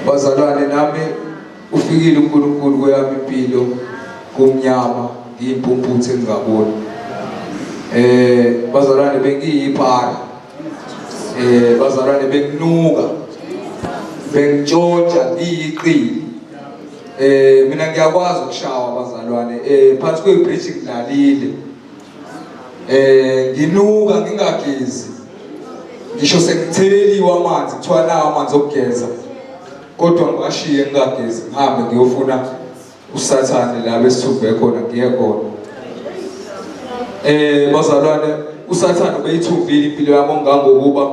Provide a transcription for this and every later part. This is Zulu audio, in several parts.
Bazalwane nami ufikile uNkulunkulu kweyami impilo kumnyama ngiyimpumputhe ngingaboni. Bazalwane bengiyiphara. Bazalwane benginuka. Bengitshontsha ngiyiqili. Mina ngiyakwazi ukushawa bazalwane. Phansi kwebridge ngidlalile. Nginuka ngingagezi. Ngisho sengitheleliwe amanzi kuthiwa nawo amanzi okugeza. Kodwa ngiwashiye ngingagezi ngihambe ngiyofuna uSathane la besithumbe khona ngiye khona. Bazalwane uSathane ubeyithumbile impilo yami ongangokuba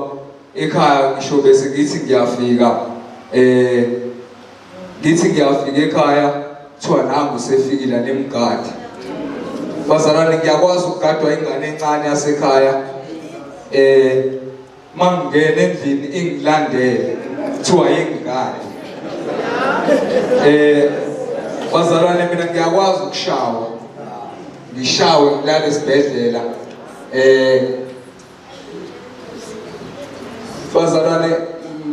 ekhaya ngisho bese ngithi ngiyafika ngithi ngiyafika ekhaya kuthiwa nangu usefikile anemgadi. Bazalwane ngiyakwazi ukugadwa ingane encane yasekhaya mangingena endlini ingilandele kuthiwa ingane. Bazalwane mina ngiyakwazi ukushawa ngishawe ngilale esibhedlela. Bazalwane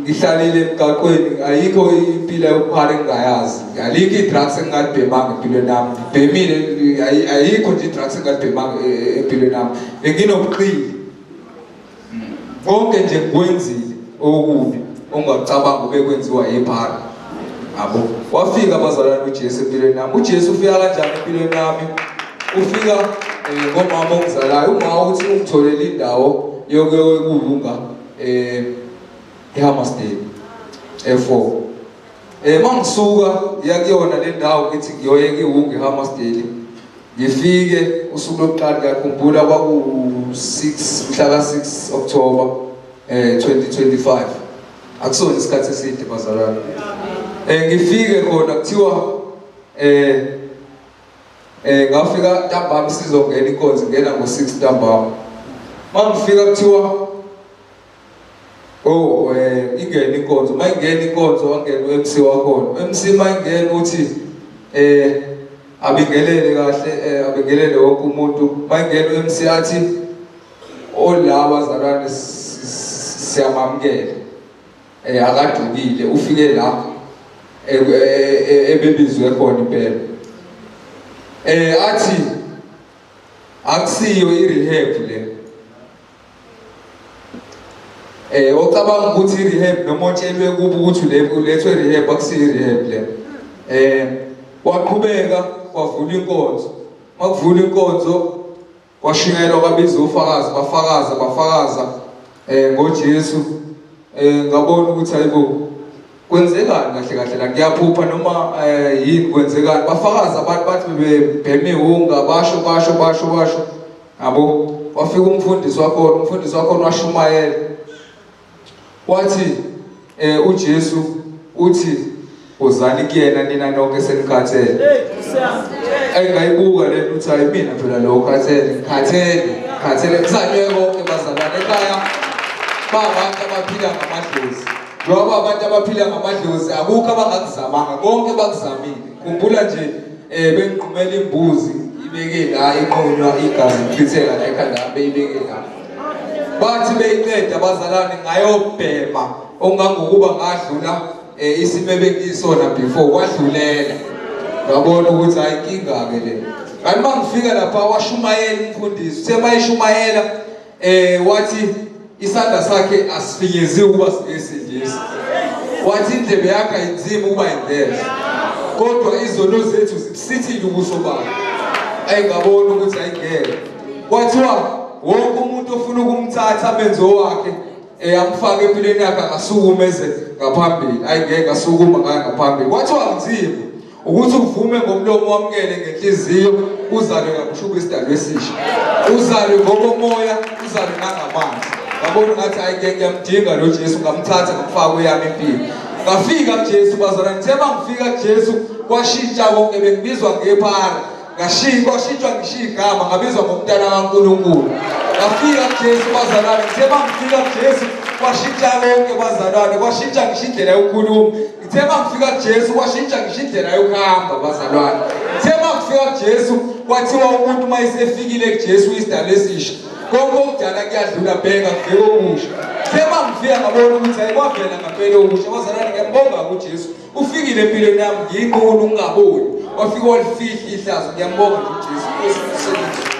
ngihlalile emgaqweni ayikho impilo yokuphara engingayazi, alikho i-drugs engingalibhemanga empilweni yami, ngibhemile ayikho nje i-drugs engingalibhemanga empilweni yami. Benginobuqili konke nje ngikwenzile okubi ongacabanga ubekwenziwa ephara. Yabo, wafika abazalwane uJesu empilweni yami. uJesu ufika kanjani empilweni yami? Ufika ngomama ongizalayo. Uma uthi ungitholele indawo yokuwunga eHammersdale e4. Mangisuka yakuyona le ndawo ngithi ngiyoyeka iwunga eHammersdale. Ngifike usuku lokuqala ngiyakhumbula kwaku-6 mhla ka-6 October 2025. Akusona isikhathi eside bazalwane. Ngifike khona kuthiwa ngafika ntambama sizongena inkonzo ngena ngo-6 ntambama. Mangifika kuthiwa oh ingena inkonzo, mayingena inkonzo wangena uMC wakhona. uMC mayingena uthi abingelele kahle abingelele wonke umuntu. Mayingena uMC athi olaba bazalwane siyamamukela. Akadukile ufike la ebebizwe khona impela. Athi akusiyo i-rehab le. Ocabanga ukuthi i-rehab noma otshelwe kubo ukuthi ulethwe rehab, akusiyo i-rehab le. Waqhubeka kwavula inkonzo. Makuvula inkonzo kwashunyayelwa kwabiza ufakazi bafakaza bafakaza ngoJesu. Ngabona ukuthi hayibo kwenzekani kahle kahle la, ngiyaphupha noma yini kwenzekani. Bafakaza abantu bathi bebebheme iwunga basho basho basho basho. Yabo, wafika umfundisi wakhona, umfundisi wakhona washumayela. Wathi uJesu uthi uzani kuyena nina nonke senikhathele. Engayibuka le nto uthi hayi mina phela lo khathele, ngikhathele, ngikhathele kuzanywe konke bazalwane ekhaya. Babantu abaphila ngamadlozi. Njengoba abantu abaphila ngamadlozi akukho abangakuzamanga, konke bakuzamile. Khumbula nje bengiqhumela imbuzi ibeke la inqunywa igazi lichitheka la ekhanda beyibeke la. Bathi beyiqeda bazalwane ngayobhema ongangokuba ngadlula isimo ebengiyisona before kwadlulela. Ngabona ukuthi hayi inkinga ke le. Kanti mangifika lapha washumayela umfundisi, uthe mayishumayela wathi isandla sakhe asifinyeziwe ukuba singesindisa. Wathi indlebe yakhe ayinzima ukuba ingezwe. Kodwa izono zethu zibusithile ubuso bakhe. Ayingabona ukuthi ayingeke. Kwathiwa wonke umuntu ofuna ukumthatha amenze owakhe amfake empilweni yakhe akasukume eze ngaphambili. Ayingeke asukuma ngaya ngaphambili. Kwathiwa kunzima ukuthi uvume ngomlomo wamukele ngenhliziyo uzalwe kabusha ube isidalwa esisha. Uzalwe ngokomoya, uzalwe nangamanzi. Ngabona ngathi hayi ngeke ngiyamdinga lo Jesu, ngamthatha ngamfaka kweyami impilo. Ngafika kuJesu bazalwane, ngithe mangifika kuJesu kwashintsha konke, bengibizwa ngephara. Kwashintshwa ngisho igama ngabizwa ngomntana kaNkulunkulu. Ngafika kuJesu bazalwane, ngithe mangifika kuJesu kwashintsha konke bazalwane, kwashintsha ngisho indlela yokukhuluma. Ngithe mangifika kuJesu kwashintsha ngisho indlela yokuhamba bazalwane. Ngithe mangifika kuJesu kwathiwa umuntu uma esefikile kuJesu isidalwa esisha. Konke okudala kuyadlula, bheka kuvele okusha. Kuthe uma ngifika ngabona ukuthi hayi kwavela ngampela okusha. Bazalwane ngiyambonga uJesu. Ufikile empilweni yami ngiyinqunu ngingaboni. Wafika walifihla ihlazo. Ngiyambonga nje uJesu. Nkosi,